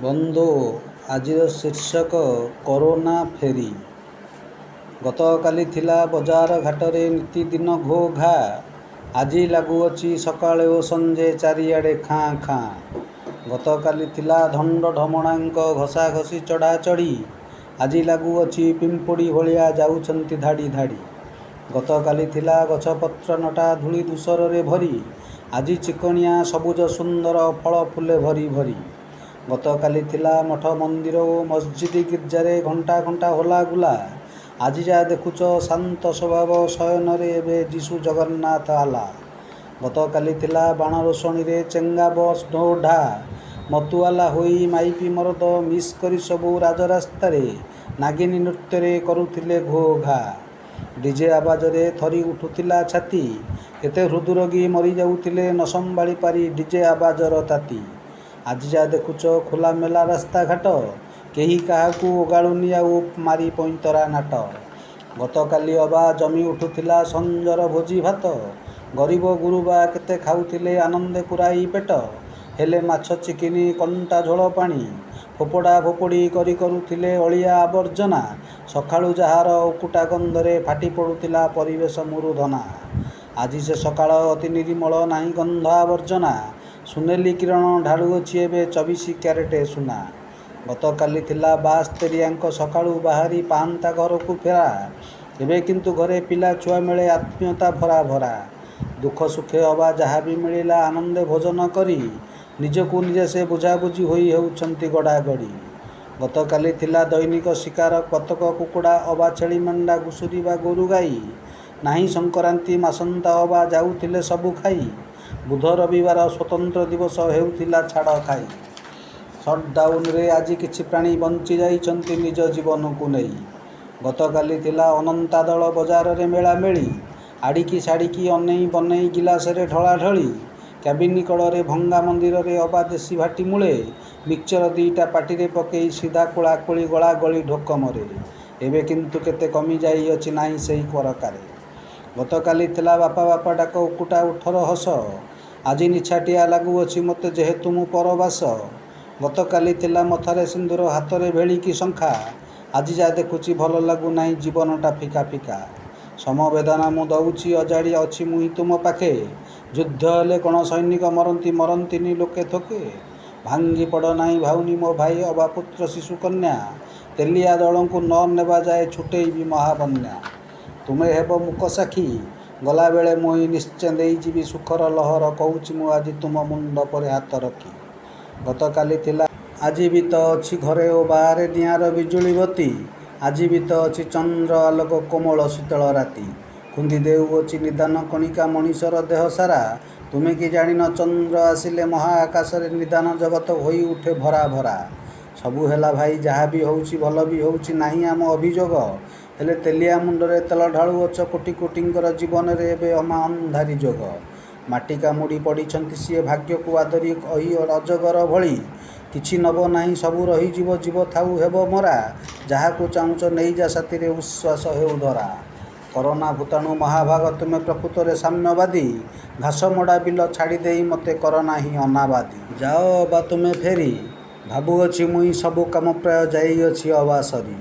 ବନ୍ଧୁ, ଆଜିର ଶୀର୍ଷକ କରୋନା ଫେରି। ଗତକାଲି ଥିଲା ବଜାର ଘାଟରେ ନିତିଦିନ ଘୋ ଘା, ଆଜି ଲାଗୁଅଛି ସକାଳେ ଓ ସଞ୍ଜେ ଚାରିଆଡ଼େ ଖାଁ ଖାଁ। ଗତକାଲି ଥିଲା ଧଣ୍ଡ ଢମଣାଙ୍କ ଘଷାଘଷି ଚଢ଼ାଚଢ଼ି, ଆଜି ଲାଗୁଅଛି ପିମ୍ପୁଡ଼ି ଭଳିଆ ଯାଉଛନ୍ତି ଧାଡ଼ି ଧାଡ଼ି। ଗତକାଲି ଥିଲା ଗଛପତ୍ର ନଟା ଧୂଳି ଧୂସରରେ ଭରି, ଆଜି ଚିକଣିଆ ସବୁଜ ସୁନ୍ଦର ଫଳ ଫୁଲେ ଭରି ଭରି। ଗତକାଲି ଥିଲା ମଠ ମନ୍ଦିର ଓ ମସ୍ଜିଦ୍ ଗିର୍ଜାରେ ଘଣ୍ଟା ଘଣ୍ଟା ହୋଲାଗୁଲା, ଆଜି ଯା ଦେଖୁଛ ଶାନ୍ତ ସ୍ୱଭାବ ଶୟନରେ ଏବେ ଯୀଶୁ ଜଗନ୍ନାଥ ଆଲ୍ଲା। ଗତକାଲି ଥିଲା ବାଣ ରୋଷଣୀରେ ଚେଙ୍ଗା ବସ୍ ଢୋ ଢା, ମତୁଆଲା ହୋଇ ମାଇପି ମରଦ ମିସ୍ କରି ସବୁ ରାଜରାସ୍ତାରେ ନାଗିନୀ ନୃତ୍ୟରେ କରୁଥିଲେ ଘୋ ଘା। ଡିଜେ ଆବାଜରେ ଥରି ଉଠୁଥିଲା ଛାତି, କେତେ ହୃଦରୋଗୀ ମରିଯାଉଥିଲେ ନ ସମ୍ଭାଳି ପାରି ଡିଜେ ଆବାଜର ତାତି। ଆଜି ଯା ଦେଖୁଛ ଖୋଲାମେଲା ରାସ୍ତାଘାଟ, କେହି କାହାକୁ ଓଗାଳୁନି ଆଉ ମାରି ପଇଁତରା ନାଟ। ଗତକାଲି ଅବା ଜମି ଉଠୁଥିଲା ସଞ୍ଜର ଭୋଜି ଭାତ, ଗରିବ ଗୁରୁବା କେତେ ଖାଉଥିଲେ ଆନନ୍ଦେ ପୂରାଇ ପେଟ। ହେଲେ ମାଛ ଚିକିନି କଣ୍ଟା ଝୋଳ ପାଣି, ଫୋପଡ଼ା ଫୋପଡ଼ି କରି କରୁଥିଲେ ଅଳିଆ ଆବର୍ଜନା, ସକାଳୁ ଯାହାର ଉକୁଟା ଗନ୍ଧରେ ଫାଟି ପଡ଼ୁଥିଲା ପରିବେଶ ମୂରୁଧନା। ଆଜି ସେ ସକାଳ ଅତି ନିର୍ମଳ, ନାହିଁ ଗନ୍ଧ ଆବର୍ଜନା, ସୁନେଲି କିରଣ ଢାଳୁଅଛି ଏବେ 24 କ୍ୟାରେଟ ସୁନା। ଗତକାଲି ଥିଲା ବାସ୍ତେରିଆଙ୍କ ସକାଳୁ ବାହାରି ପାହାନ୍ତା ଘରକୁ ଫେରା, ଏବେ କିନ୍ତୁ ଘରେ ପିଲା ଛୁଆ ମେଳେ ଆତ୍ମୀୟତା ଭରା ଭରା। ଦୁଃଖ ସୁଖେ ଅବା ଯାହା ବି ମିଳିଲା ଆନନ୍ଦେ ଭୋଜନ କରି, ନିଜକୁ ନିଜେ ସେ ବୁଝାବୁଝି ହୋଇ ହେଉଛନ୍ତି ଗଡ଼ାଗଡ଼ି। ଗତକାଲି ଥିଲା ଦୈନିକ ଶିକାର ବତକ କୁକୁଡ଼ା ଅବା ଛେଳି ମେଣ୍ଢା ଘୁଷୁରି ବା ଗୋରୁ ଗାଈ, ନାହିଁ ସଂକ୍ରାନ୍ତି ମାସନ୍ତା ଅବା ଯାଉଥିଲେ ସବୁ ଖାଇ, ବୁଧ ରବିବାର ସ୍ୱତନ୍ତ୍ର ଦିବସ ହେଉଥିଲା ଛାଡ଼ ଖାଇ। ସଟ୍ଡାଉନରେ ଆଜି କିଛି ପ୍ରାଣୀ ବଞ୍ଚି ଯାଇଛନ୍ତି ନିଜ ଜୀବନକୁ ନେଇ। ଗତକାଲି ଥିଲା ଅନନ୍ତାଦଳ ବଜାରରେ ମେଳାମେଳି, ଆଡ଼ିକି ସାଡ଼ିକି ଅନେଇ ବନେଇ ଗିଲାସରେ ଢଳାଢଳି, କ୍ୟାବିନ କଡ଼ରେ ଭଙ୍ଗା ମନ୍ଦିରରେ ଅବା ଦେଶୀ ଭାଟି ମୂଳେ, ମିକ୍ସଚର ଦିଇଟା ପାଟିରେ ପକେଇ ସିଧା କୋଳାକୋଳି ଗଳାଗଳି ଢୋକମରେ, ଏବେ କିନ୍ତୁ କେତେ କମି ଯାଇଅଛି ନାହିଁ ସେହି ପରକାରେ। ଗତକାଲି ଥିଲା ବାପା ବାପା ଡାକ ଉକୁଟା ଓଠର ହସ, ଆଜି ନିଛାଟିଆ ଲାଗୁଅଛି ମୋତେ ଯେହେତୁ ମୁଁ ପରବାସ। ଗତକାଲି ଥିଲା ମଥାରେ ସିନ୍ଦୁର ହାତରେ ଭେଳିକି ଶଙ୍ଖା, ଆଜି ଯା ଦେଖୁଛି ଭଲ ଲାଗୁନାହିଁ ଜୀବନଟା ଫିକା ଫିକା। ସମବେଦନା ମୁଁ ଦଉଛି ଅଜାଡ଼ି ଅଛି ମୁହିଁ ତୁମ ପାଖେ, ଯୁଦ୍ଧ ହେଲେ କ'ଣ ସୈନିକ ମରନ୍ତି ମରନ୍ତିନି ଲୋକେ ଥୋକେ। ଭାଙ୍ଗି ପଡ଼ ନାହିଁ ଭାଉଣୀ ମୋ ଭାଇ ଅବା ପୁତ୍ର ଶିଶୁ କନ୍ୟା, ତେଲିଆ ଦଳଙ୍କୁ ନ ନେବା ଯାଏ ଛୁଟେଇବି ମହାବନ୍ୟା। ତୁମେ ହେବ ମୂକ ସାକ୍ଷୀ, ଗଲାବେଳେ ମୁହିଁ ନିଶ୍ଚେ ଦେଇଯିବି ସୁଖର ଲହର, କହୁଛି ମୁଁ ଆଜି ତୁମ ମୁଣ୍ଡ ପରେ ହାତ ରଖି। ଗତକାଲି ଥିଲା ଆଜି ବି ତ ଅଛି ଘରେ ଓ ବାହାରେ ନିଆଁର ବିଜୁଳିବତୀ, ଆଜି ବି ତ ଅଛି ଚନ୍ଦ୍ର ଆଲୋକ କୋମଳ ଶୀତଳ ରାତି। ଖୁନ୍ଦି ଦେଉଅଛି ନିଦାନ କଣିକା ମଣିଷର ଦେହ ସାରା, ତୁମେ କି ଜାଣିନ ଚନ୍ଦ୍ର ଆସିଲେ ମହା ଆକାଶରେ ନିଦାନ ଜଗତ ହୋଇଉଠେ ଭରା ଭରା। ସବୁ ହେଲା ଭାଇ ଯାହା ବି ହଉଛି ଭଲ ବି ହଉଛି ନାହିଁ ଆମ ଅଭିଯୋଗ, ହେଲେ ତେଲିଆ ମୁଣ୍ଡରେ ତେଲ ଢାଳୁଅଛ କୋଟି କୋଟିଙ୍କର ଜୀବନରେ ଏବେ ଅମା ଅନ୍ଧାରି ଯୋଗ। ମାଟି କାମୁଡ଼ି ପଡ଼ିଛନ୍ତି ସିଏ ଭାଗ୍ୟକୁ ଆଦରି ଅହି ଅଜଗର ଭଳି, କିଛି ନବ ନାହିଁ ସବୁ ରହିଯିବ ଜୀବ ଥାଉ ହେବ ମରା, ଯାହାକୁ ଚାହୁଁଛ ନେଇଯା ସାଥିରେ ଉଶ୍ୱାସ ହେଉ ଧରା। କରୋନା ଭୂତାଣୁ ମହାଭାଗ ତୁମେ ପ୍ରକୃତରେ ସାମ୍ୟବାଦୀ, ଘାସମଡ଼ା ବିଲ ଛାଡ଼ିଦେଇ ମୋତେ କର ନାହିଁ ଅନାବାଦୀ। ଯାଅ ଅବା ତୁମେ ଫେରି, ଭାବୁଅଛି ମୁହିଁ ସବୁ କାମ ପ୍ରାୟ ଯାଇଅଛି ଅବା ସରି।